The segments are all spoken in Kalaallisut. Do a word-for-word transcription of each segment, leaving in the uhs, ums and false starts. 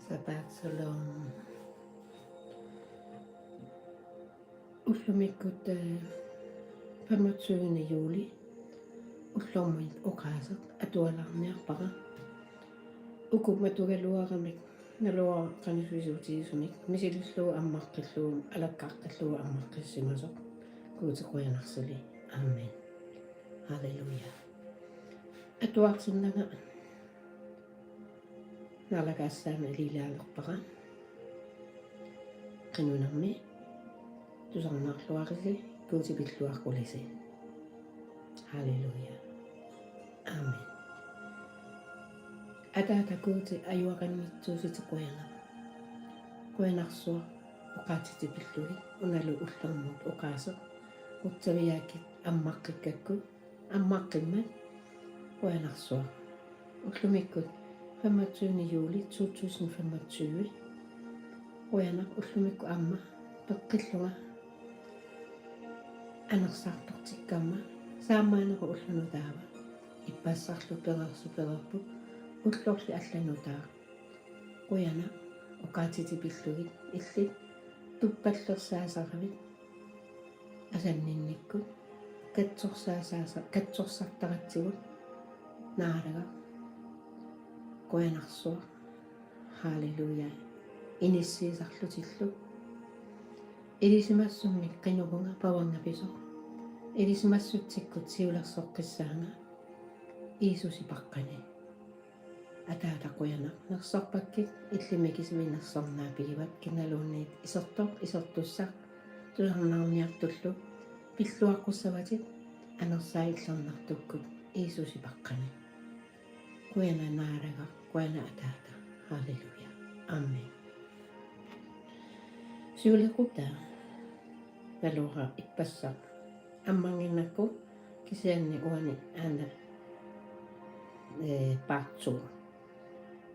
Shabbat Shalom. Ullumikkut, eh, femogtyvende juli ullormut oqaaseq atualaarniarpara. Uku matugaluaramik naluara qanoq suisuutigisumik misilillugu ammaqqillugu alakkaqqillugu ammaqqissimasoq. Guuti qujanarsuaq. Amen. Halleluja. Atuartinnanga naalagaassaani aliilaalerpara. Qinunermi tusarnaarluarisi, Guuti pilluaqqulisi. Halleluja. Amen. Ataata Guuti, ajuaqanngitsuusutit qujanaq. Qujanarsuaq oqaatsitsit pillugit unalu ullormut oqaaseq. Qutsaviaakkit ammaqqikkakku, ammaqqimmat. Qujanarsuaq. Ullumikkut femogtyvende juli to tusind femogtyve. Qujanaq ullumikkut aamma peqqillunga anersaartortikkamma. Saammaanera ullunut taava ippassarlu pereersoq pereerpoq, ullorli allanut taava. Qujanaq oqaatsitsit pillugit, illit tuppallersaasaravit asanninnikkut, katsorsaasaasa-, katsorsartaratsigu Naalagaq. Qujanarsuaq. Halleluja. Inissiisarlutillu. Ilisimassummik qinuvunga pavanngapisoq. Ilisimassutsikkut siulersoqqissaanga Jiisusi paqqani. Ataata qujanaq, nersorpakkit, illimmi kisimi nersornaapigivat, kinaluunniit isertoq isertussaq tusarnaarniartullu pilluaqqussavatit anersaat illernartukkut Jiisusi paqqani. Qujanaq Naalagaq, qujanaq Ataata. Halleluja. Amen. Siulequtaaq naluara ippassaq ammannginnakku, kisianni uani aana, eh, part to.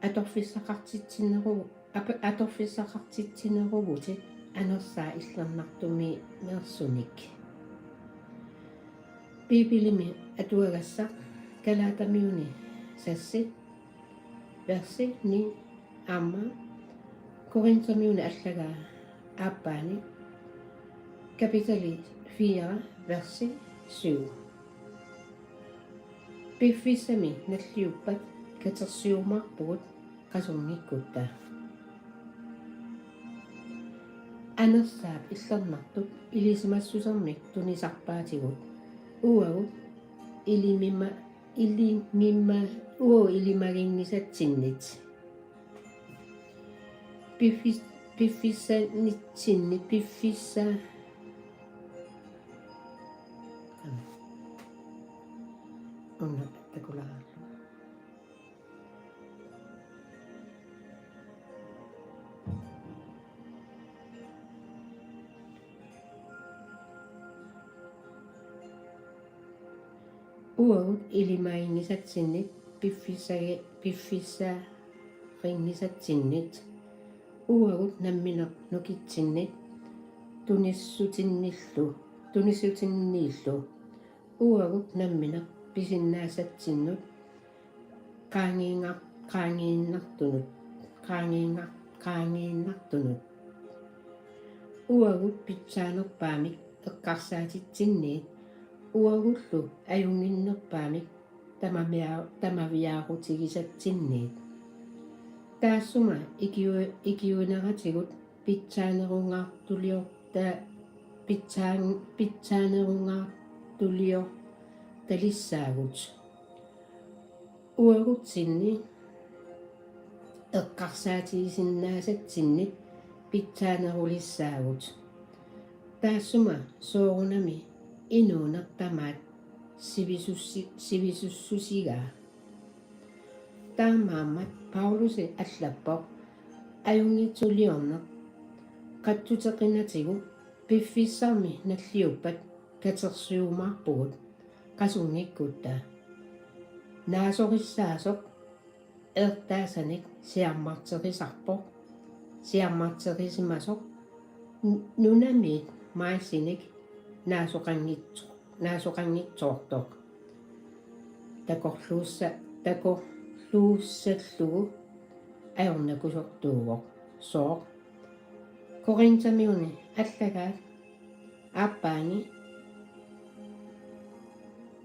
Atorfissaqartitsineru-, ap-, atorfissaqartitsineruvutit anersaat illernartumiinnersunik. Biibilimi atuagassaq Galatamiuni seks, versi ni aamma Korinthamiuni allagaa aappaani kapitali fire, versi syv. Piffissami nalliuppat katersiumaarpugut, qasunngikkutta. Anersaap illernartup ilisimassusermik tunisarpaatigut uagut ilimima-, ilimima-, uagut ilimaginngisatsinnit. Piffis-, piffissanitsinni, piffissa-, una takulaarlu. Uagut ilimaginngisatsinnit, piffissagi-, piffissarinngisatsinnit, uagut nammineq nukitsinnit, tunissutinnillu, tunissutinniillu, uagut nammineq pisinnaasatsinnut, qaangiinnar-, qaangiinnartunut, qaangiinnar-, qaangiinnartunut. Uagut pitsaanerpaamik eqqarsaatitsinniit, uagullu ajunnginnerpaamik tamavia-, tamaviaarutigisatsinniit. Taassuma ikiu-, ikiuineratigut pitsaanerungaartuliorta-, pitsaan-, pitsaanerungaartuliortalissaagut. Uagutsinni eqqarsaatigisinnaasatsinnik pitsaanerulissaagut. Taassuma soorunami inuuneq tamaat sivisussi-, sivisussusigaa. Taamaammat Paulusi allappoq ajunngitsuliorneq qatsuteqinatigut piffissami nalliuppat katersiumaarpugut, qasunngikkutta. Naasorissaasoq eertaasanik siammarterisarpoq, siammarterisimasoq n-, nunamiit maisinik naasoqanngitso-, naasoqanngitsoortoq. Takorluussa-, takorluussallugu ajornakusortuuvoq. Sooq? Korintamiuni allagaat aappaani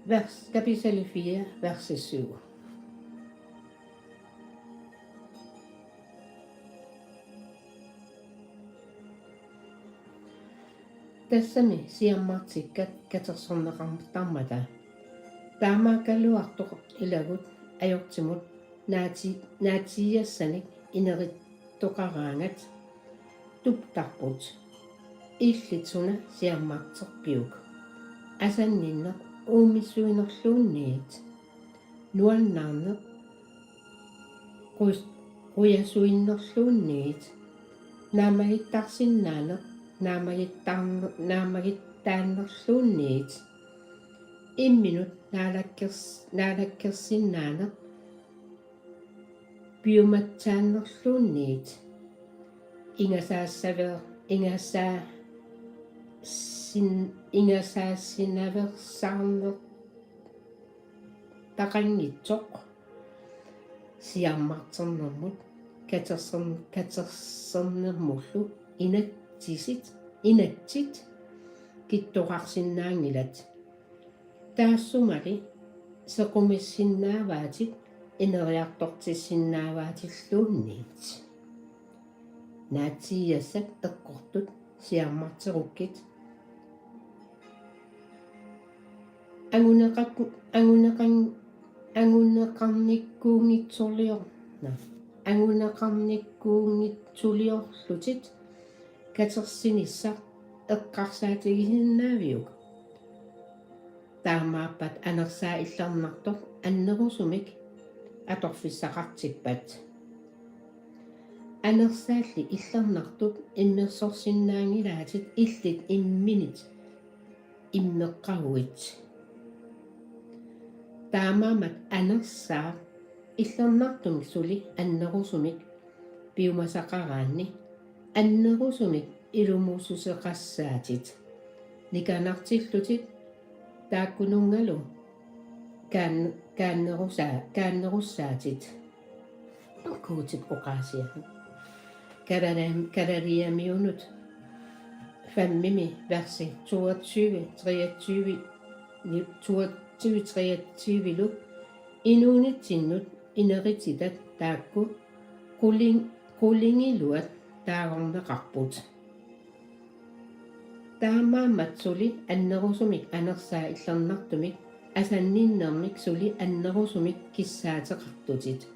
vers, kapitali fire, versi syv. Tassami siammartikkat katersorneqartarmata. Taamaakkaluartoq ilagut ajortimut naati-, naatiiassanik inerittoqaraangat tuptarput. Illit suna siammarterpiuk? Asanninneq uumissuinerluunniit. Nuannaarneq qus-, qujasuinerluunniit. Naammagittarsinnaaneq naammagittarne-, naammagittaannerluunniit. Imminut naalakkers-, naalakkersinnaaneq piumatsaannerluunniit. Ingasaassaver-, ingasaa-, sin-, ingasaassinaveersaarneq taqanngitsoq. Siammarternermut katerser-, katersornermullu inatsisit, inatsit kittoqarsinnaanngilat. Taassumali sequmissinnaavaatit ineriartortissinnaavaatilluunniit. Naatiiassat eqqortut siammarterukkit. Anguneqak-, anguneqan-, anguneqarnikkuunngitsulior-, na, anguneqarnikkuunngitsuliorlutit katersinissaq eqqarsaatigisinnaaviuk? Taamaappat anersaat illernartoq annerusumik atorfissaqartippat. Anersaalli illernartup immersorsinnaanngilaatit illit imminit immeqqaruit. Taamaammat anersaaq illernartumik suli annerusumik piumasaqaraanni annerusumik ilumuussuseqassaatit. Nikanartillutit taakkununngalu kaan-, kaannerusaa-, kaannerussaatit. Guutip oqaasianik. Galatiam-, Galatiamiunut femmimi versi toogtyve, treogtyve, ni-, toogtyve, treogtyvelu: Inuunitsinnut inerititat taakku quling-, qulingiluat taagorneqarput. Taamaammat suli annerusumik anersaat illernartumik asanninnermik suli annerusumik kissaateqartutit.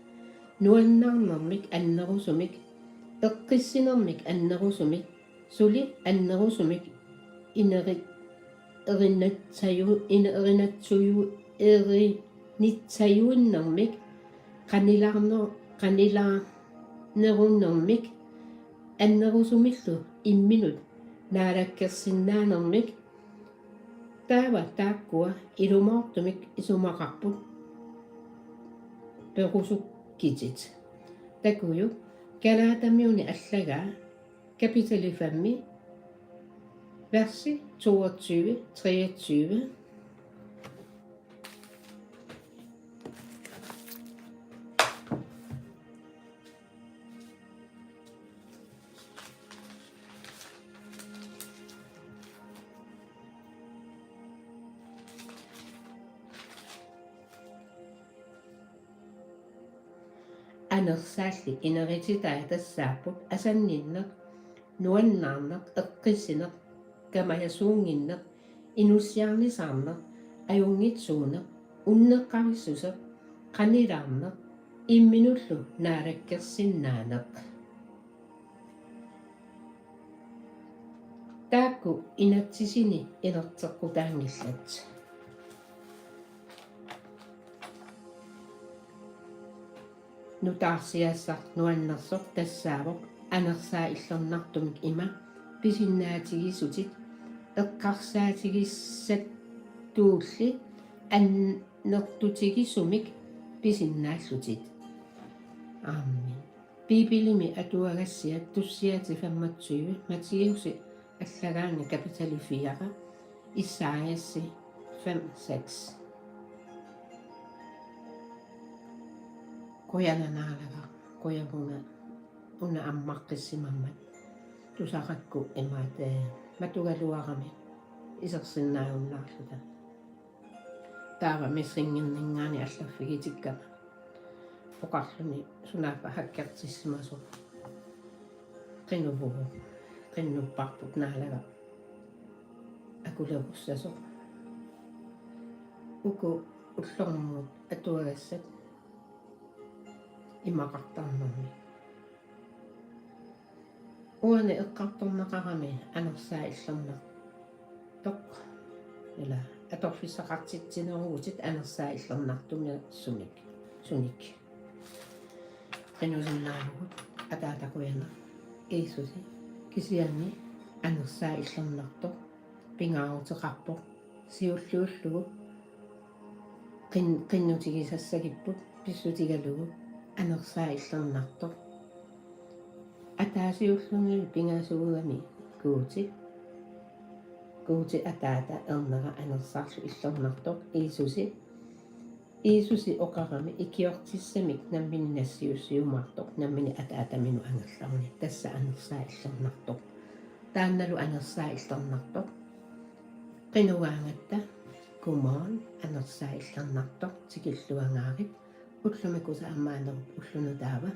Nuannaarnermik annerusumik, eqqissinermik annerusumik, suli annerusumik ineri-, erinatsaju-, ine-, erinatsuju-, erinitsajuinnermik, qanilaarner-, qanilaarnerunnermik, annerusumillu imminut naalakkersinnaanermik. Taava taakkua ilumoortumik isumaqarput perusukkitit. Takuuk Galatiamiuni allagaa kapitali femmi, versi toogtyve, treogtyve. Anersaalli inerititai tassaapput asanninneq, nuannaarneq, eqqissineq, kamajasuunnginneq, inussiarnisaarneq, ajunngitsuuneq, unneqqavissuseq, qanilaarneq, imminullu naalakkersinnaaneq. Taakku inatsisini inerteqqutaanngillat. Nutaarsiassaq nuannersoq tassaavoq anersaat illernartumik ima pisinnaatigiissutit eqqarsaatigissattuulli annertutigisumik pisinnaallutit. Amen. Biibilimi atuagassiat tussiatit femogtyve, Matthæusi allagaani kapitali fire, Esaiasi fem seks. Qujanaq naalagaq. Qujavunga una ammaqqissimammat tusaqakku imaat, eh, matugaluarami isersinnaajunnaarluta. Taava Messengerninngaanniit allaffigitikkama oqarluni sunaaffa hackertissimasoq. Qinuvugut, qinnupparput naalagaq akulerussasoq. Uku ullormut atuagassat imaqartarnermi. Uani eqqartorneqarami anersaaq illernartoq. Ila atorfissaqartitsineruvutit anersaaq illernartumik sunik. Sunik. Qinusinnaavugut, Ataata qujanaq. Jiisusi, kisianni anersaaq illernartoq pingaaruteqarpoq. Siulliullugu qin-, qinnutigisassagipput pissutigalugu anersaaq illernartoq. Ataasiulluni pingasuugami Guuti. Guuti Ataata ernera anersaarlu illernartoq Jiisusi. Jiisusi oqarami ikiortissamik nammineq nassiussiumaartoq, nammineq Ataataminut angerlaruni, tassa anersaaq illernartoq. Taannalu anersaaq illernartoq. Qinugaangatta, godmorgen, anersaaq illernartoq, tikilluangaarit, ullumikkut aamma anerup ullunut taava.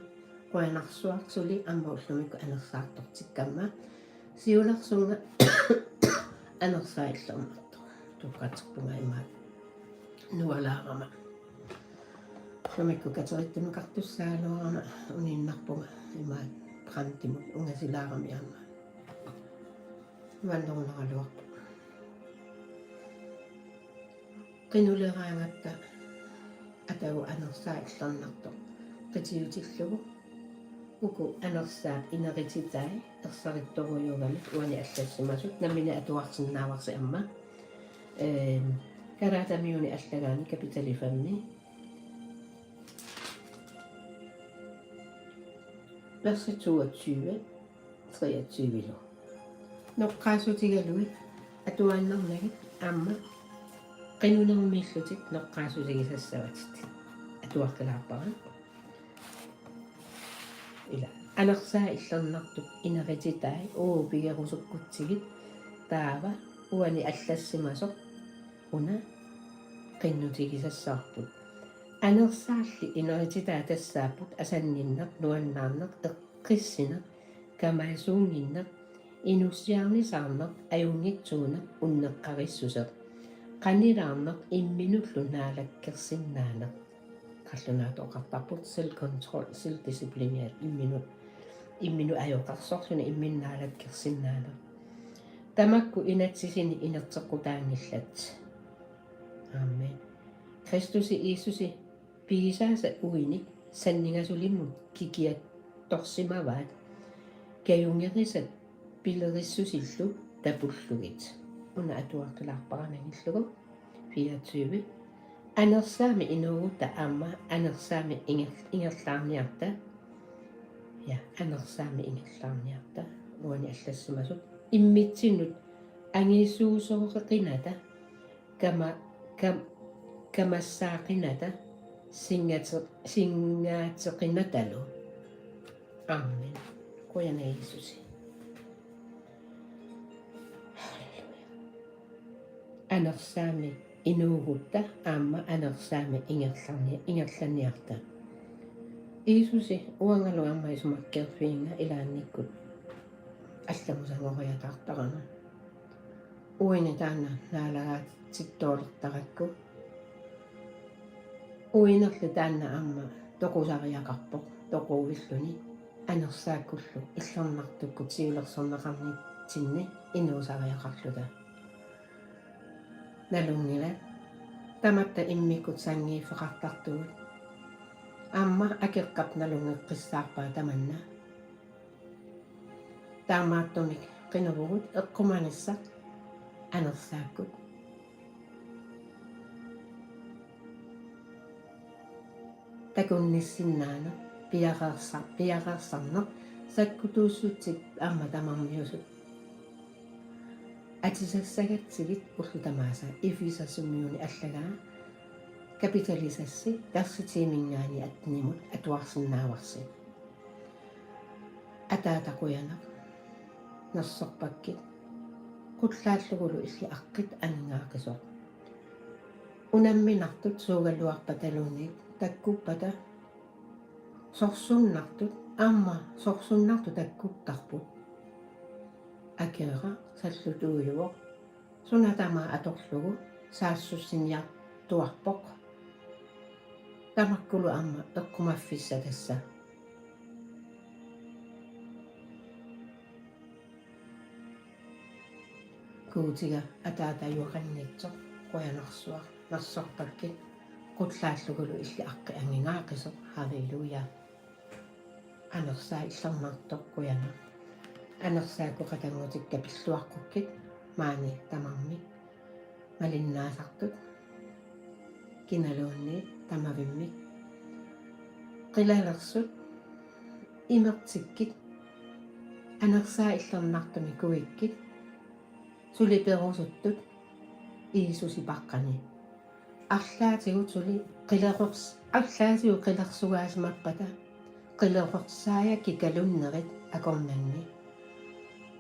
Qujanarsuaq suli aamma ullumikkut anersaartortikkamma. Siulersunnga anersaaq illernartoq. Tuqqatserpunga imaat nualaarama. Ullumikkut katerittunukartussaagaluarama uniinnarpunga imaat brandimut ungasilaarami aamma. Imaannerunaraluarpoq. Qinuleraangatta atagu anersaaq illernartoq qitiutillugu. Uku anersaap inerititai ersarittorujuugamik uani allassimasut nammineq atuarsinnaavarsi aamma. Ehm, Galatamiuni allagaani kapitali femmi. Versi toogtyve, treogtyve-lu. Noqqaassutigalugit atuaannarnagit aamma qinunermiillutit noqqaassutigisassavatit. Atuaqqilaarpara. Ila. Anersaaq illernartup inerititai uagut pigerusukkutsigit taava uani allassimasoq una qinnutigisassarput. Anersaarli inerititai tassaapput asanninneq, nuannaarneq, eqqissineq, kamasuunnginneq, inussiarnisaarneq, ajunngitsuuneq, unneqqarissuseq, qanilaarneq, imminullu naalakkersinnaaneq. Qallunaatut oqartarput self-control, self-discipline, imminut, imminut ajoqersorluni, imminut naalakkersinnaaneq. Tamakku inatsisini inerteqqutaanngillat. Amen. Kristusi Jiisusi pigisaasa uinik sanningasulimmut kikiattorsimavaat, kajungerisat pilerissusillu tapullugit. Una atuaqqilaarpara nangillugu. Fireogtyve. Anersaamik inuugutta aamma anersaamik inger-, ingerlaarniarta. Ja, anersaamik ingerlaarniarta. Uani allassimasut. Immitsinnut angisuusooreqinata. Kama-, kam-, kamassaaqinata. Singate-, singaateqinatalu. Amen. Qujanaq Jiisusi. Halleluja. Anersaamik inuugutta aamma anersaamik ingerlarni-, ingerlaniarta. Jiisusi uangalu aamma isumakkeerfiginnga ilaannikkut allamut sangoriataartarama. Uini taanna naalagaatsittuulertarakku. Uinerli taanna aamma toqusariaqarpoq, toquulluni anersaakkullu illernartukkut siulersorneqarnitsinni inuusariaqarluta. Nalunngilat tamatta immikkut sanngiiffeqartartugut. Aamma akeqqap nalunngeqqissaarpaa tamanna. Taamaattumik qinuvugut eqqumanissaq anersaakkut. Takunnissinnaaneq, piareersa-, piareersarneq, sakkutuussutsip aamma tamarmiusut. Atisassagatsigit ullut tamaasa Efesusimiuni allagaa kapitali seks, versi ti-minngaanniit attenimut atuarsinnaavarsi. Ataata qujanaq, nersorpakkit, qullaallugulu illit aqqit aningaaqisoq. Unamminartut suugaluarpataluunniit takkuppata sorsunnartut, aamma sorsunnartut takkuttarput. Akeeraq sallutuujuvoq, suna tamaat atorlugu saassussiniartuarpoq. Tamakkulu aamma eqqumaffissaq tassa. Guutiga, Ataata ajuaqanngitsoq, qujanarsuaq, nersorpakkit, qullaallugulu illit aqqit aningaaqisoq. Halleluja. Anersaat illernartoq, qujanaq. Anersaakkut qatanngutikka pilluaqqukkit, maani tamarmik malinnaasartut kinaluunniit tamavimmik. Qilalersut, imertikkit, anersaat illernartumik kuikkit, suli perusuttut Jiisusi paqqani. Arlaatigut suli qilerors-, arlaatigut qilersugaasimappata, qilerorsaajakkit kalunnerit akornanni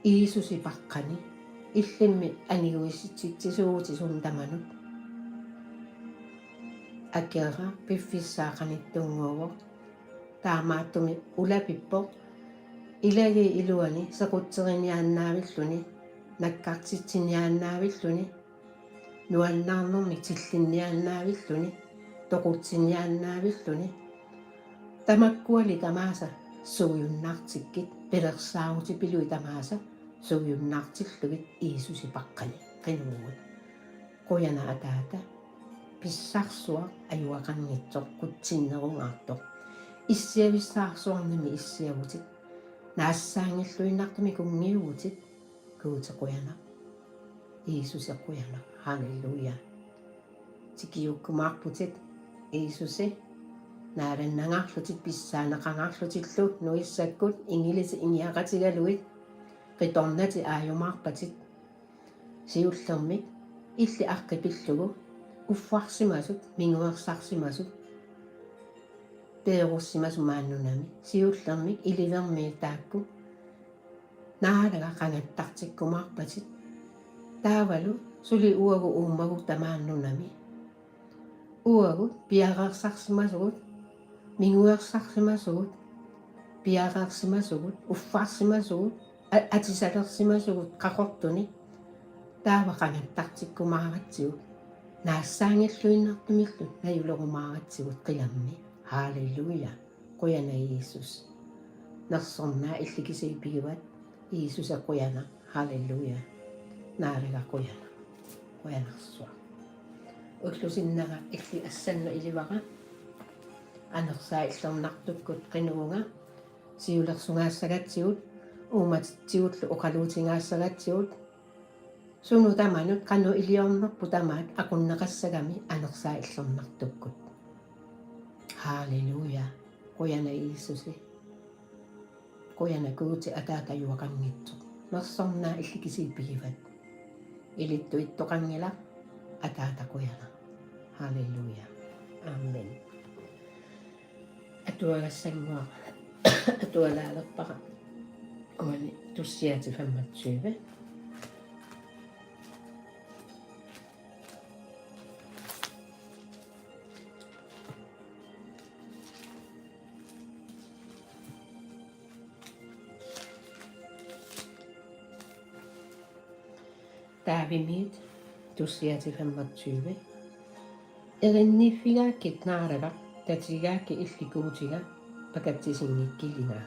Jiisusi paqqani, illimmi aniguisitsitsisuuvutit suna tamanut. Akeeraq piffissaq qanittunnguuvoq. Taamaattumik ulapippoq. Ilagiit iluani sequtseriniaannaavilluni, nakkartitsiniaannaavilluni, nuannaarnermik tillinniaannaavilluni, toqutsiniaannaavilluni. Tamakkuali tamaasa suujunnaartikkit, pilersaarutipiluit tamaasa suujunnaartillugit Jiisusi paqqani qinuugut. Qujanaq Ataata, pissarsuaq ajuaqanngitsoq, qutsinnerungaartoq. Issiavissaarsuarnimi issiavutit. Naassaanngilluinnartumik kunngiuvutit. Guuti qujanaq. Jiisusi qujanaq. Halleluja. Tikiukkumaarputit Jiisusi. Naalannangaarlutit pissaaneqangaarlutillu nuissakkut ingilisip ingiaqatigalugit. Qitornatit aajumaarpatit. Siullermik illit aqqit pillugu uffarsimasut, minguersarsimasut, peerussimasut maani nunami. Siullermik ilivermiit taakku Naalagaq qangattartikkumaarpatit. Taavalu suli uagut uummagut tamaani nunami. Uagut piareersarsimasugut, minguersarsimasugut, piareersimasugut, uffarsimasugut, a-, atisalersimasugut qaqortunik. Taava qangattartikkumaaratsigu. Naassaanngilluinnartumillu najulerumaaratsigu qilammi. Halleluja. Qujanaq Jiisus. Nersornaat illit kisiat pigivat. Jiisusi qujanaq. Halleluja. Naalagaq qujanaq. Qujanarsuaq. Ullup sinnera illit assannut ilivara. Anersaat illernartukkut qinuunga. Siulersugaassagatsigut, uummatitsigullu oqaluutigaassagatsigut. Sunut tamanut qanoq iliornerput tamaat aqunneqassagami anersaat illernartukkut. Halleluja. Qujanaq Jiisusi. Qujanaq Guuti Ataata ajuaqanngitsoq. Nersornaat illit kisiat pigivat. Ilittuittoqanngilaq Ataata qujanaq. Halleluja. Amen. Atuagassannguaq atualaalerpara. Uani tussiatit femogtyve. Davidimiit tussiatit femogtyve. Erinniiffigaakkit Naalagaq, tatigigaakkit illit Guutiga, pakatsisinngikkilinga.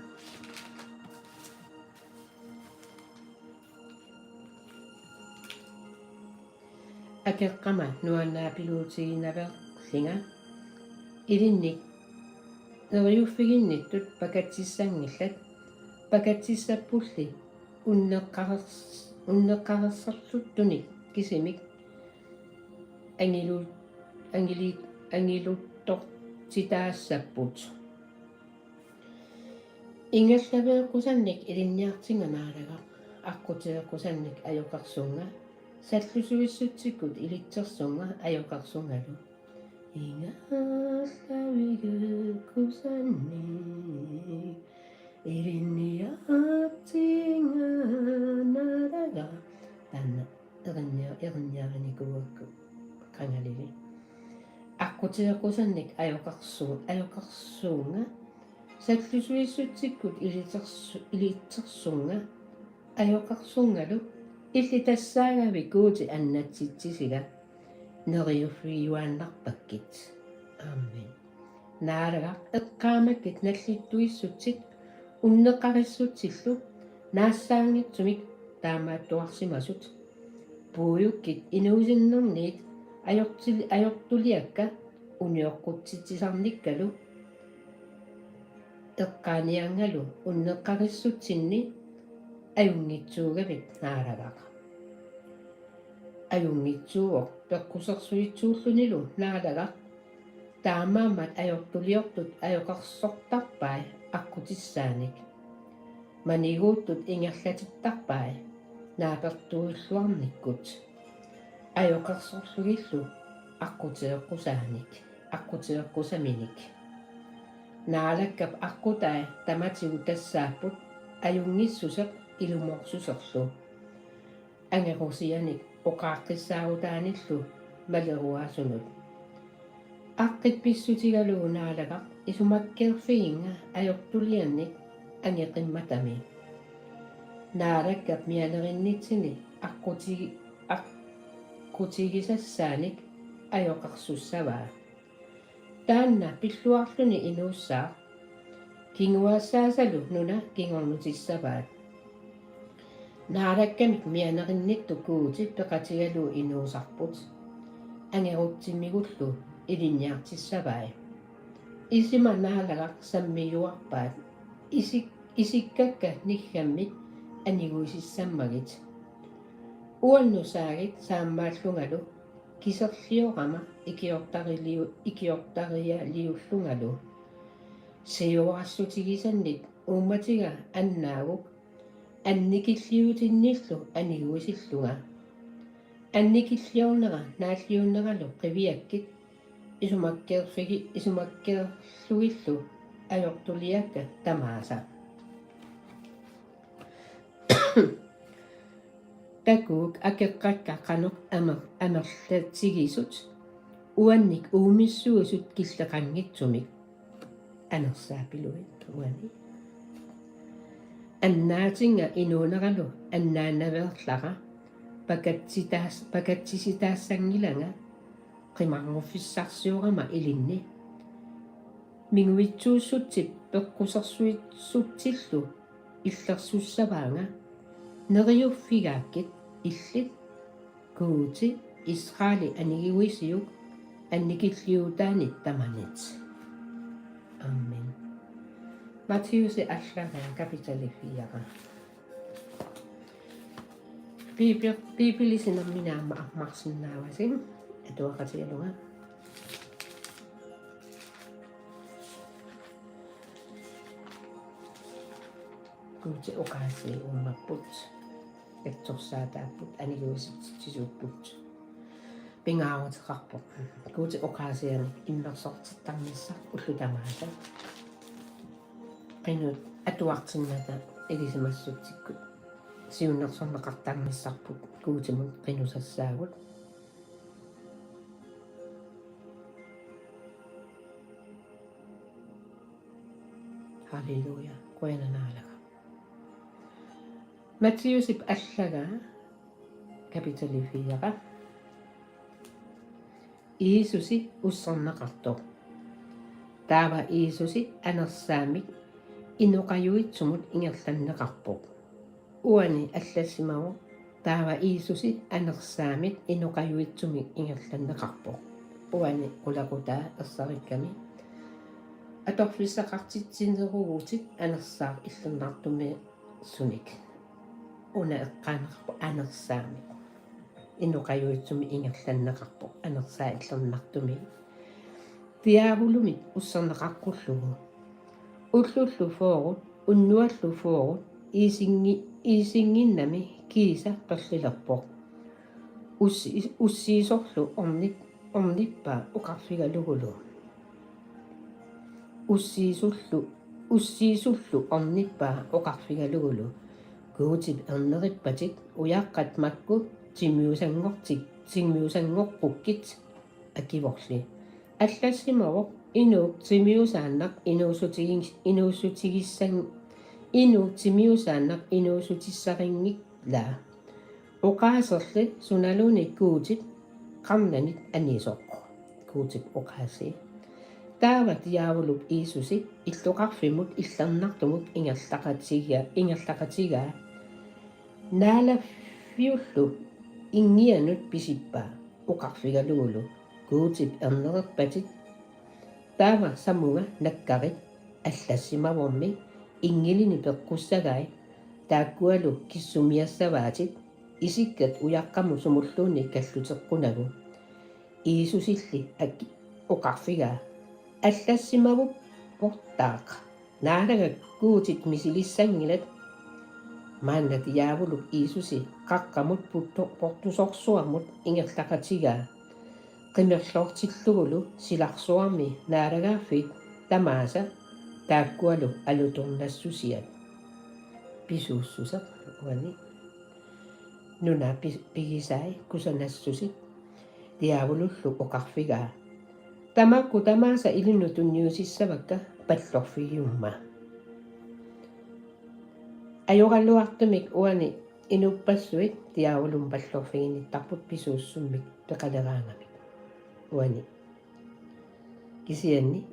Akeqqama nuannaapilutigiinnaveerlinga, ilinnik neriuffiginnittut pakatsissanngillat, pakatsissappulli unneqqarers-, unneqqarersarluttunik kisimik angilu-, angili-, angiluttortitaassapput. Ingallaveeqqusannik ilinniartinnga Naalagaq, aqqutigeqqusannik ajoqersunnga, sallusuissutsikkut ilitsersunnga ajoqersunngalu. Ingallavigeeqqusannik Ilinniartinga Naalagaq. Taanna erinnia-, erinniarinikuuakku qangalili. Aqqutigeqqusannik ajoqarsu-, ajoqarsuunga. Sallusuissutsikkut ilitsersu-, ilitsersuunga. Ajoqarsuungalu illit tassaagavit Guuti annatsitsisiga neriuffigiuaannarpakkit. Amen. Naalagaq, eqqaamakkit nallittuissutsit unneqqarissutsillu naassaanngitsumik taamaattuarsimasut. Puiukkit inuusinnerniit ajortil-, ajortuliakka unioqqutsitsisarnikkalu eqqaanianngalu unneqqarissutsinni ajunngitsuugavit Naalagaq. Ajunngitsuuvoq peqqusersuitsuullunilu Naalagaq. Taamaammat ajortuliortut ajoqersortarpai aqqutissaanik. Maniguuttut ingerlatittarpai naapertuilluarnikkut. Ajoqersorlugillu aqqutigeqqusaanik, aqqutigeqqusaminik. Naalakkap aqqutai tamatigut tassaapput ajunngissuseq ilumoorsuserlu. Angerusianik oqaaqqissaarutaanillu maleruaasunut. Aqqit pissutigalugu Naalagaq isumakkeerfiginnga ajortuliannik angeqimmatami. Naalakkap mianerinnitsinni aqqutigi-, aqqutigisassaanik ajoqersussavaa. Taanna pilluarluni inuussaaq. Kinguaassaasalu nuna kingornutissavaat. Naalakkamik mianerinnittut Guuti peqatigalugu inuusarput. Angerutsimigullu ilinniartissavai. Isima Naalagaq sammiuarpaat. Isik-, isikkakka niggammik aniguisissammagit. Uannut saagit saammaallungalu kiserliorama ikiortariliu-, ikiortarialiullungalu. Siuarassutigisannit uummatiga annaaguk annikilliutinnillu aniguisillunga. Annikilliornera naalliunneralu qiviakkit isumakkeerfigi-, isumakkeerlugillu ajortuliakka tamaasa. Takuuk akeqqakka qanoq amer-, amerlatigisut uannik uumissuisut killeqanngitsumik. Anersaapilui uani. Annaatinga inuuneralu annaanaveerlara pakatsitaas-, pakatsisitaassanngilanga qimarnguffissarsiorama ilinni. Minguitsuussutsip peqqusersuitsutsillu illersussavaanga neriuffigaakkit illit Guuti Israeli aniguisiuk annikilliutaanit tamanit. Amen. Matthæusi allagaa kapitali fire. Biibi-, Biibilisi nammineq aamma ammarsinnaavasi atuaqatigalunga. Guuti oqaasii uummapput. Katsorsaataapput, aniguisitsisuupput. Pingaaruteqarpoq. Guuti oqaasianik immersortittarnissaq ullut tamaasa. Qinut atuartinnata ilisimassutsikkut. Siunnersorneqartarnissarput Guutimut qinusassaagut. Halleluja. Qujanaq Naalaga. Matthæusip allagaa kapitali fire. Jiisusi usserneqartoq. Taava Jiisusi anersaammik inoqajuitsumut ingerlanneqarpoq. Uani allassimavoq: Taava Jiisusi anersaammik inoqajuitsumik ingerlanneqarpoq. Uani qulequtaa ersarikkami: Atorfissaqartitsineruvutit anersaaq illernartumiissunik. Una eqqaaneqarpoq anersaammik. Inoqajuitsumik ingerlanneqarpoq anersaaq illernartumik. Diaavulumik usserneqaqqullugu. Ullullu fyrre, unnuallu fyrre, iisinngi-, iisinnginnami kiisa perlilerpoq. Ussi-, ussiisorlu ornip-, ornippaa oqarfigalugulu: Ussiisullu ussiisullu ornippaa oqarfigalugulu: Guutip ernerippatit ujaqqat makku timiusanngortik-, timiusanngoqqukkit akivorli. Allassimavoq inuup timiusaannaq inuussutigis-, inuussutigissan-, inuup timiusaannaq inuussutissarinngilaa. Oqaaserli sunaluunniit Guutip qarnanit anisoq. Guutip oqaasii. Taava Diaavulup Jiisusi illoqarfimmut illernartumut ingerlaqatiga-, ingerlaqatigaa. Naalaffiullu inngianut pisippaa oqarfigalugulu: Guutip ernerippatit. Taava samunga nakkarit allassimavormi inngilini peqqussagai, taakkualu kissumiassavaatit isikkat ujaqqamut sumulluunniit kalluteqqunagu. Jiisusilli aki-, oqarfigaa: Allassimavupportaaq, naalagaq Guutit misilissanngilat. Maanna Diaavulup Jiisusi qaqqamut putto-, portusorsuarmut ingerlaqatigaa. Qimerloortillugulu silarsuarmi naalagaaffiit tamaasa taakkualu alutornassusiat. Pisuussuseq uani. Nuna pi-, pigisai kusanassusi. Diaavulullu oqarfigaa: Tamakku tamaasa ilinnut tunniusissavakka pallorfigiumma. Ajoraluartumik uani inuppassuit Diaavulumut pallorfiginittarput pisuussummik peqaleraangamik. Uani. Kisianni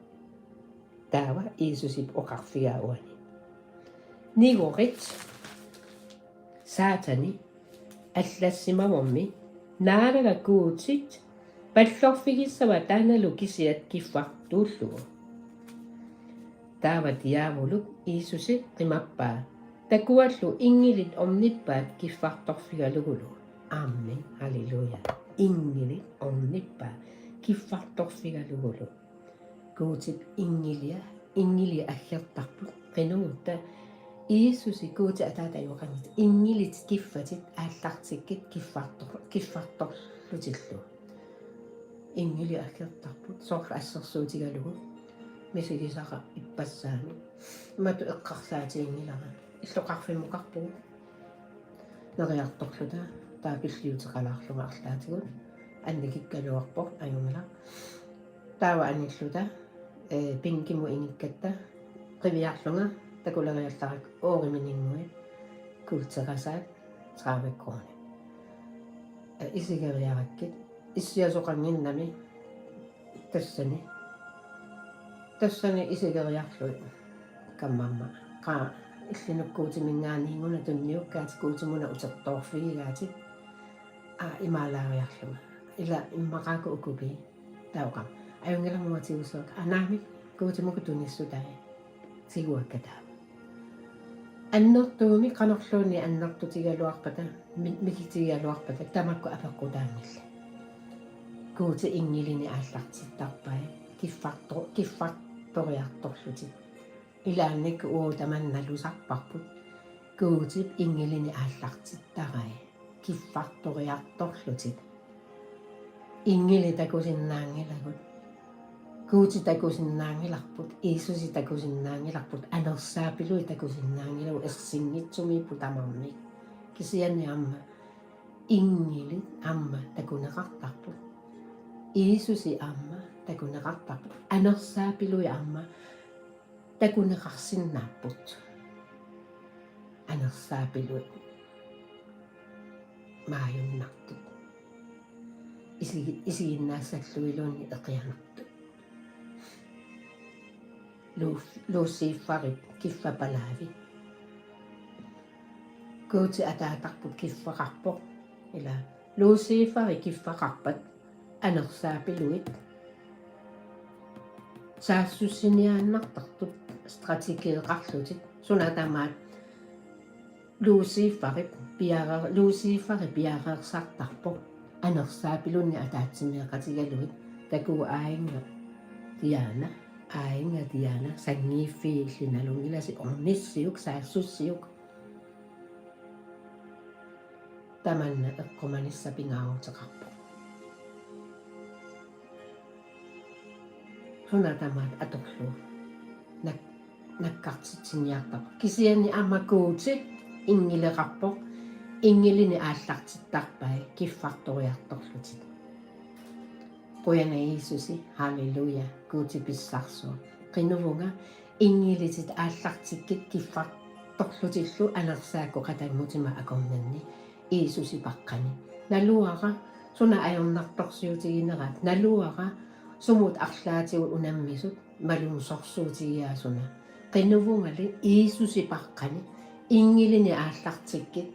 taava Jiisusip oqarfigaa uani: Nigorit, Saatani, allassimavormi naalagaq Guutit pallorfigissava taannalu kisiat kiffartuullugu. Taava Diaavulup Jiisusi qimappaa takuallu inngilit ornippaat kiffartorfigalugulu. Amen. Halleluja. Inngilit ornippaat kiffartorfigalugulu. Guutip inngilia, inngilit aggertarput. Qinugutta Jiisusi Guutip Ataata ajoqanngitsoq. Inngilit kiffatit aallartikkit kiffartor-, kiffartorlutillu. Inngilit aggertarput soorlu assersuutigalugu misigisara ippassaani. Imatut eqqarsaatiginngilara. Illoqarfimmukarpugut. Neriartorluta taava pilliuteqalaarlunga arlaatigut. Annikikkaluarpoq ajunngilaq. Taava anilluta, ee, pinkimut ingikkatta qiviarlunga takuleriallarakku oorimininguit kuulterasaat tredive kroner. Ee, isigeriarakkit issiasoqannginnami tassani. Tassani isigeriarlugit kammamma. Qaa, illinut Guutiminngaanniit una tunniukkaatit, Guutimuna utertoorfigigaatit. Aa, imaalaariarlunga. Ila immaqaakku ukupii. Taava oqarama: Ajunngilaq, uanga tigussavakka. Aa, naamik, Guutimukut tunissutai. Tiguakka taava. Annertuumik qanorluunniit annertutigaluarpata, mi-, mikitigigaluarpata tamakku apeqqutaanngillat. Guutip inngilinit aallartittarpai kiffarto-, kiffartoriartorlutik. Ilaannikkut uagut tamanna nalusarparput. Guutip inngilinit aallartittarai kiffartoriartorlutik. Inngilit takusinnaanngilagut. Guuti takusinnaanngilarput, Jiisusi takusinnaanngilarput, anersaapilui takusinnaanngilagut, ersinngitsumiipput tamarmik. Kisianni aamma inngilit aamma takuneqartarput. Jiisusi aamma takuneqartarput. Anersaapilui aamma takuneqarsinnaapput. Anersaapilui maajunnartut. Isigi-, isiginnaassalluiluunniit eqianartut. Lu-, Luciferip kiffapalaavi. Guutip ataatarput kiffaqarpoq. Ila Luciferi kiffaqarpat anersaapiluit saassussiniaannartartut strategeeqarlutik. Suna tamaat Luciferip piareer-, Luciferi piareersartarpoq anersaapilunnik ataatsimeeqatigalugit. Takuuk aajuna Diana, aajuna Diana, sanngiiffii illit nalunngilasi, ornissiuk, saassussiuk. Tamanna eqqumanissaq pingaaruteqarpoq. Suna tamaat atorlugu. Nak-, nakkartitsiniartarpoq. Kisianni aamma Guuti inngileqarpoq, inngilinik aallartittarpai kiffartoriartorlutik. Qujanaq Jiisusi, halleluja, Guuti pissarsuaq. Qinuvunga inngilitit aallartikkit kiffartorlutillu anersaakkut qatanngutima akornanni Jiisusi paqqani. Naluara suna ajornartorsiutigineraat, naluara sumut arlaatigut unammisut malugisorsuutigiaasuna. Qinuvungali Jiisusi paqqani inngilinik aallartikkit,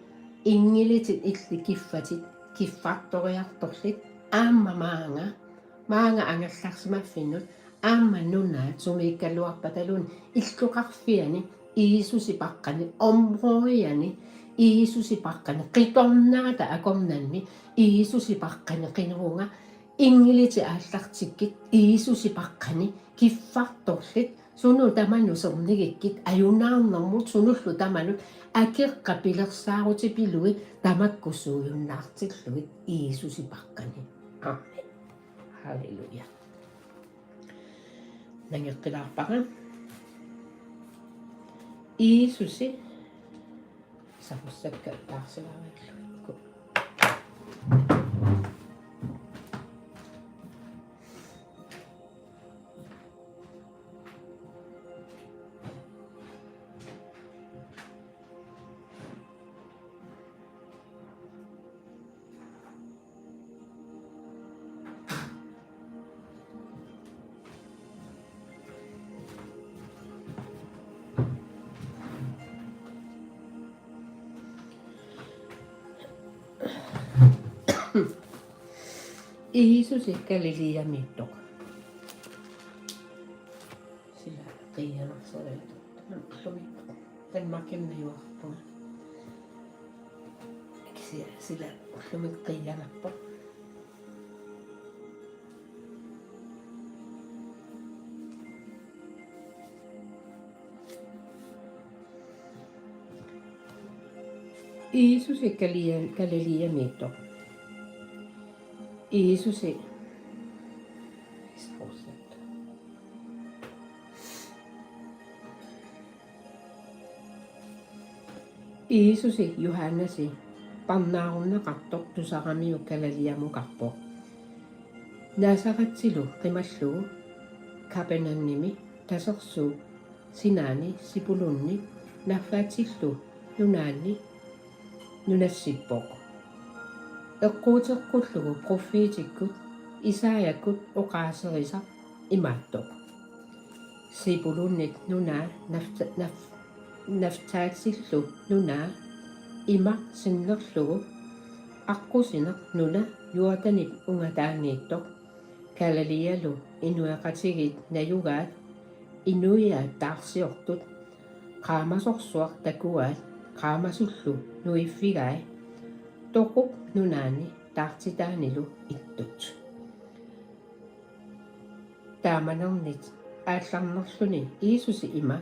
inngilitit illit kiffatit kiffartoriartorlutit, aamma maanga, maanga angerlarsimaffinnut, aamma nunaat sumiikkaluarpataluunniit illoqarfiani Jiisusi paqqani, områdiani Jiisusi paqqani, qitornaata akornanni Jiisusi paqqani, qinuvunga inngilitit aallartikkit Jiisusi paqqani kiffartorlutit, sunut tamanut sernigikkit ajunaarnermut, sunullu tamanut akeqqat pilersaarutipilugit tamakku suujunnaartillugit Jiisusi paqqani. Amen. Halleluja. Nangeqqilaarpara. Jiisusi saqussakka taarsilaariarlugit. Jiisusi Galileamiittoq. Sila qiianarsoreerpoq. Ullumi Danmarkimi najugaqarpunga. Kisianni sila ullumi qiianarpoq. Jiisusi Galia-, Galileamiittoq. Jiisusi. Jiisusi Johannesi parnaarunneqartoq tusaramiuk Galileamukarpoq. Nazaretilu qimallugu Kapernaumimi tasersuup sinaani Sebulunip Naftalillu nunaanni nunassippoq. Eqquuteqqullugu pruffiitikkut Esajakkut oqaaserisaq imaattoq: Sebulunip nunaa, Nafta-, Naf-, Naftalillu nunaa, imaq sinnerlugu aqqusineq nuna Jordanip ungataanniittoq, Galilealu inuiaqatigiit najugaat, inuiaat taarsiortut, qaamasorsuaq takuaat, qaamasullu nuiffigai, toqup nunaani taartitaanilu ittut. Taamanernik aallarnerluni Jiisusi ima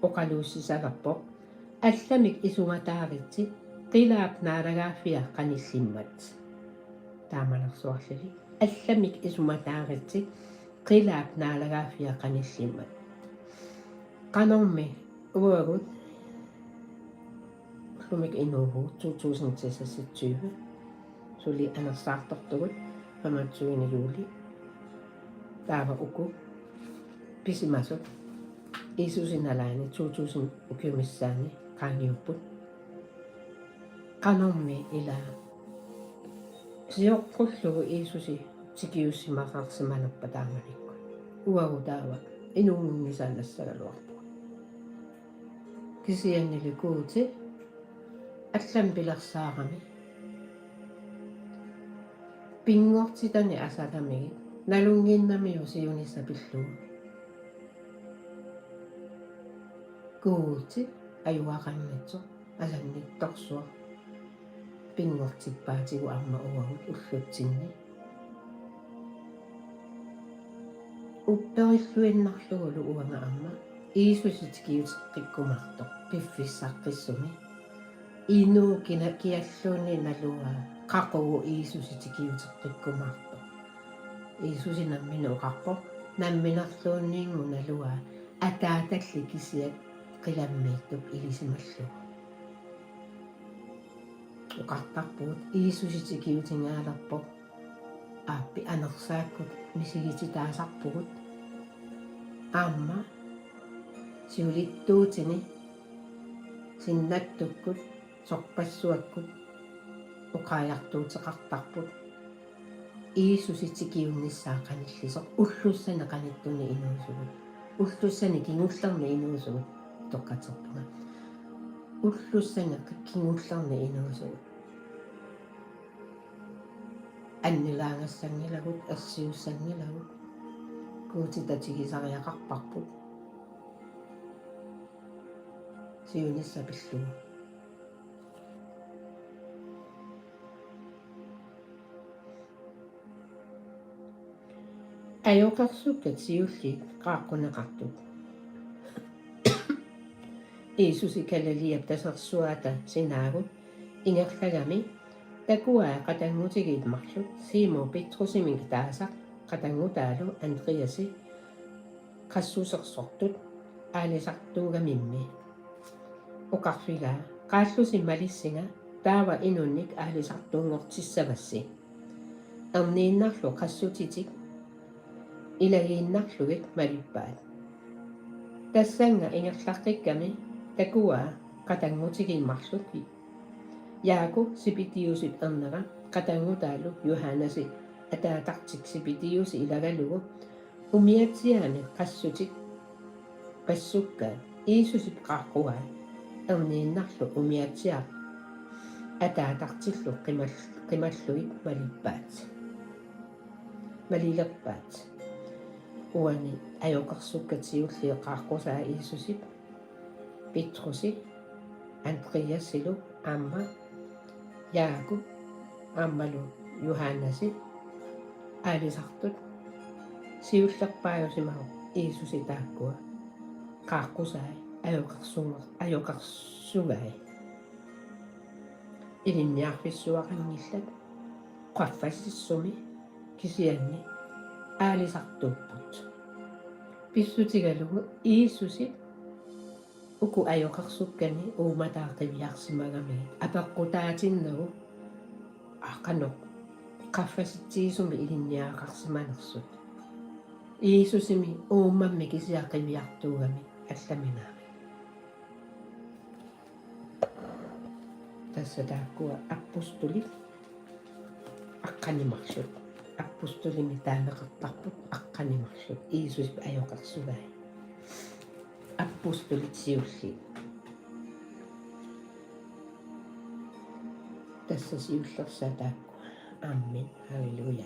oqaluussisalerpoq: Allamik isumataaritsi, qilaap naalagaaffia qanillimmat. Taamanersuarlili: Allamik isumataaritsi, qilaap naalagaaffia qanillimmat. Qanormi uagut ullumi inuuvugut to tusind seksogtyve. Suli anersaartortugut femogtyvende juli. Taava uku pisimasut Jiisusi nalaani to tusind ukiup missaani qaangiupput. Qanormi ila sioqqullugu Jiisusi tikiussimasaarsimanerpa taamanikkut. Uagut taava inunngisaannassagaluarpugut. Kisiannili Guuti allamik pilersaarami pinngortitani asalamigit nalunnginnamiuk siunissaq pillugu. Guuti ajugaqanngitsoq, asannittorsuaq, pinngortippaatigut aamma uagut ullutsinni. Upperilluinnarlugulu uanga aamma Jiisusi tikiuteqqikkumaartoq piffissaqqissumi. Inuk kina kialluunniit naluara qaqugu Jiisusi tikiuteqqikkumaartoq. Jiisusi nammineq oqarpoq: Namminerluunniinngooq naluara, Ataatalli kisiat qilammiittup ilisimallugu. Oqartarpugut Jiisusi tikiutingaalerpoq aappi anersaakkut misigititaasarpugut. Aamma siulittuutini sinnattukkut sorpassuakkut oqaajartuuteqartarput. Jiisusi tikiunnissaa qanillisoq, ullussani qanittuni inuusugut. Ullussani kingullerni inuusugut, utoqqatserpunga. Ullussani kingullerni inuusugut. Annilaangassanngilagut, ersiussanngilagut. Guutip tatigisariaqarparput. Siunissaq pillugu. Ajoqersukkat siulliit qaaqquneqartut. Jiisusi Galilea tasersuata sinaagut ingerlagami takuai qatanngutigiit marluk Simon Petrusimit taasaq qatanngutaalu Andreasi qassusersortut aalisartuugamimmi. Oqarfigaa: Qaallusi malissinga, taava inunnik aalisartunngortissavassi. Erniinnarlu qassutitik ilagiinnarlugit malippaat. Tassannga ingerlaqqikkami takuaa qatanngutigiit marluk Jaaku, Sebedeusip ernera, qatanngutaalu Johannesi ataatartik Sebedeus ilagalugu umiatsiaani qassutit passukkaat. Jiisusip qaaqquai erniinnarlu umiatsiaq ataatartillu qimal-, qimallugit malippaat. Malilerpaat. Uani ajoqersukkat siulliit qaaqqusai Jiisusip Petrusi, Andreasilu aamma Jaaku aammalu Johannesi aalisartut siullerpaajusimavoq Jiisusi taakkua qaaqqusai ajoqersunngor-, ajoqersugai. Ilinniarfissuaqanngillat qaffasissumi kisianni aalisartuupput. Pissutigalugu Jiisusip uku ajoqersukkani uummataa qiviarsimagamigit apeqqutaatinnagu qanoq qaffasitsigisumik ilinniagaqarsimanersut. Jiisusimit uummammi kisiat qiviartuugamik allaminaanik. Tassa taakkua apostolit aqqaneq marluk. Apostolimik taaneqartarput aqqaneq marluk. Jiisusip ajoqersugai. Apostolit siulliit. Tassa siullersaat taakkua. Amen. Halleluja.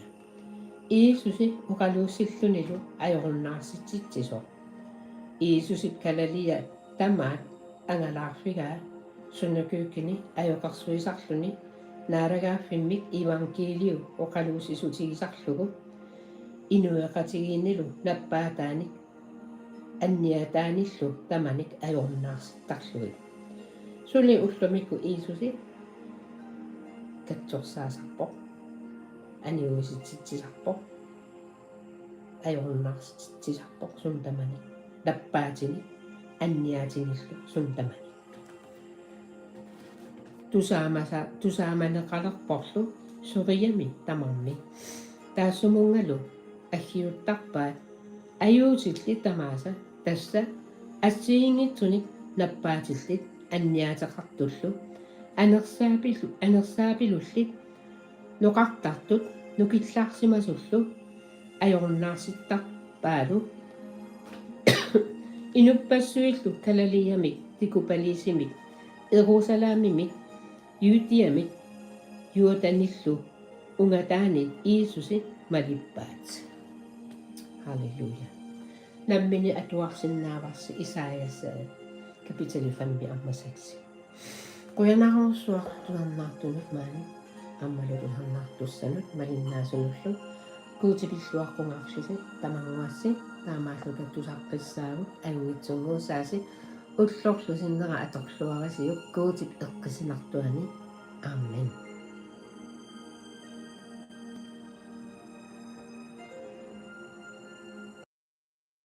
Jiisusi oqaluussillunilu ajorunnaarsititsisoq. Jiisusip Galilea tamaat angalaarfigaa synagogini ajoqersuisarluni naalagaaffimmik iivangkiiliu oqaluussissutigisarlugu inuiaqatigiinnilu nappaataanik anniataanillu tamanik ajorunnaarsittarlugit. Suli ullumikkut Jiisusi katsorsaasarpoq, aniuisitsitsisarpoq, ajorunnaarsititsisarpoq suna tamanik, nappaatinik anniaatinillu suna tamanik. Tusaamasa-, tusaamaneqalerporlu soriamik tamarmik. Taassumunngalu aggiuttarpaat ajuutillit tamaasa, tassa assigiinngitsunik nappaatillit anniaateqartullu anersaapilu-, anersaapiluillit noqartartut nukillaarsimasullu ajorunnaarsittarpaalu. Inuppassuillu Galileamik, Dekapolisimik, Jerusalemimik, Judeamik, Jordanillu ungataanit Jiisusi malippaat. Halleluja. Nammineq atuarsinnaavarsi Esajas kapitali femmi aamma seksi. Qujanarsuaq tusarnaartunut maani aammalu tusarnaartussanut malinnaasunullu. Guuti pilluaqqungaarlusi tamannguassi taamaalluta tusaqqissaagut, anngitsunnguussaasi ullorlu sinnera atorluarisiuk Guutip eqqisinartuani. Amen.